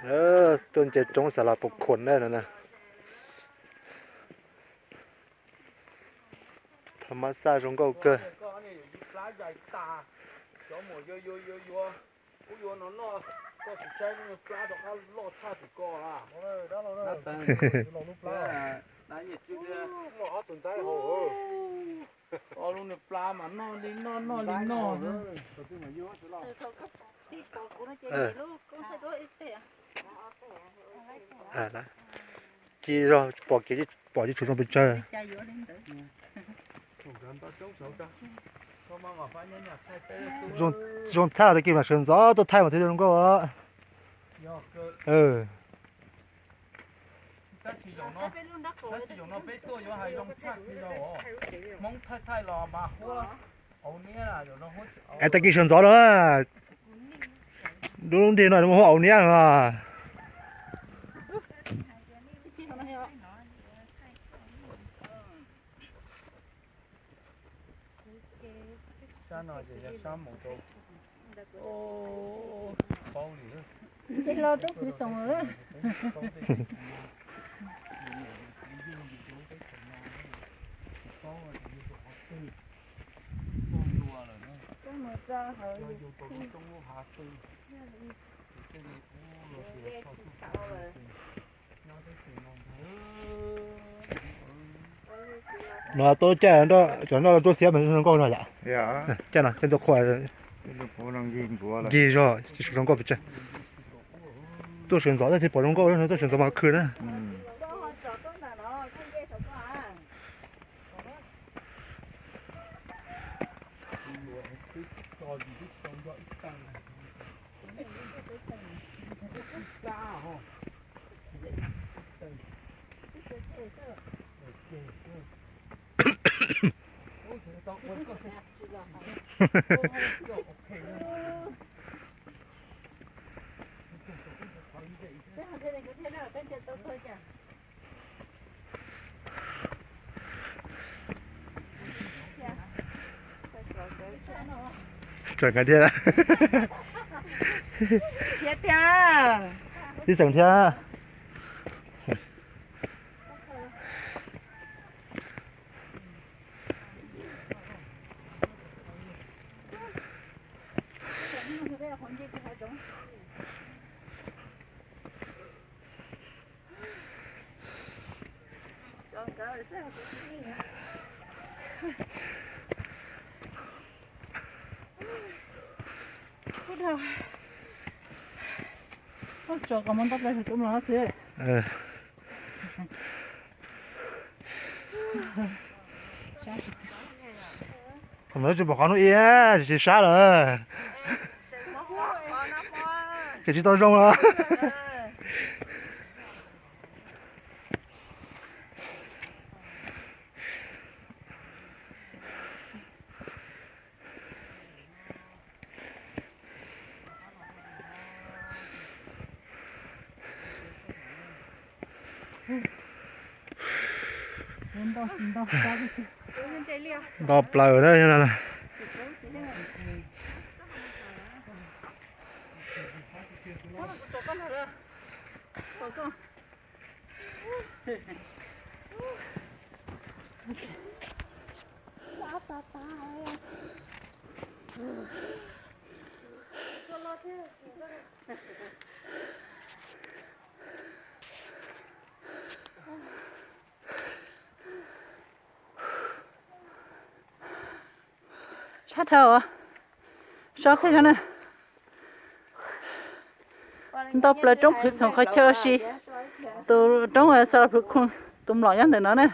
Tuaj nce roob xav los puas khuam na no na. Thaum mab xaj zoo nkauj kawg. Lub niag plab mas noj li noj noj li noj. Ci zog pom kev pom ci tshuav zoo pes tsawg. Zoo thaij los tag kis mas sawv ntxov tuaj thaij mas thiaj zoo nkauj. Es tag kis sawv ntxov no, lub ntiag no huab auv niab no. Sab no ces yog sab mus rau paub li. Tej lo roob kwv xoom lawm. No tuaj caij cov nroj tuaj xiab mas zoo nkauj no yom. Caij no caij ntua qhua ncig zog zoo nkauj pes tsawg. Tuaj sawv ntxov thiaj pom zoo nkauj, tuaj sawv ntxov mas khw na. Txawm nkaus thiab. Tib xeem thiab. Tso kom muaj ntau plaws tub mlom xwb. Qhov no tsis pom qhov no ib, tsis sab lawm. Ces tsis tau zoo lawm. Nto plaws na. Sab dhau, sab thiab na. Nto plaws roob phwv xoom qhov chaw ua si. Tus roob xa los phwv khoom, tus mlom nyob ntawm no na.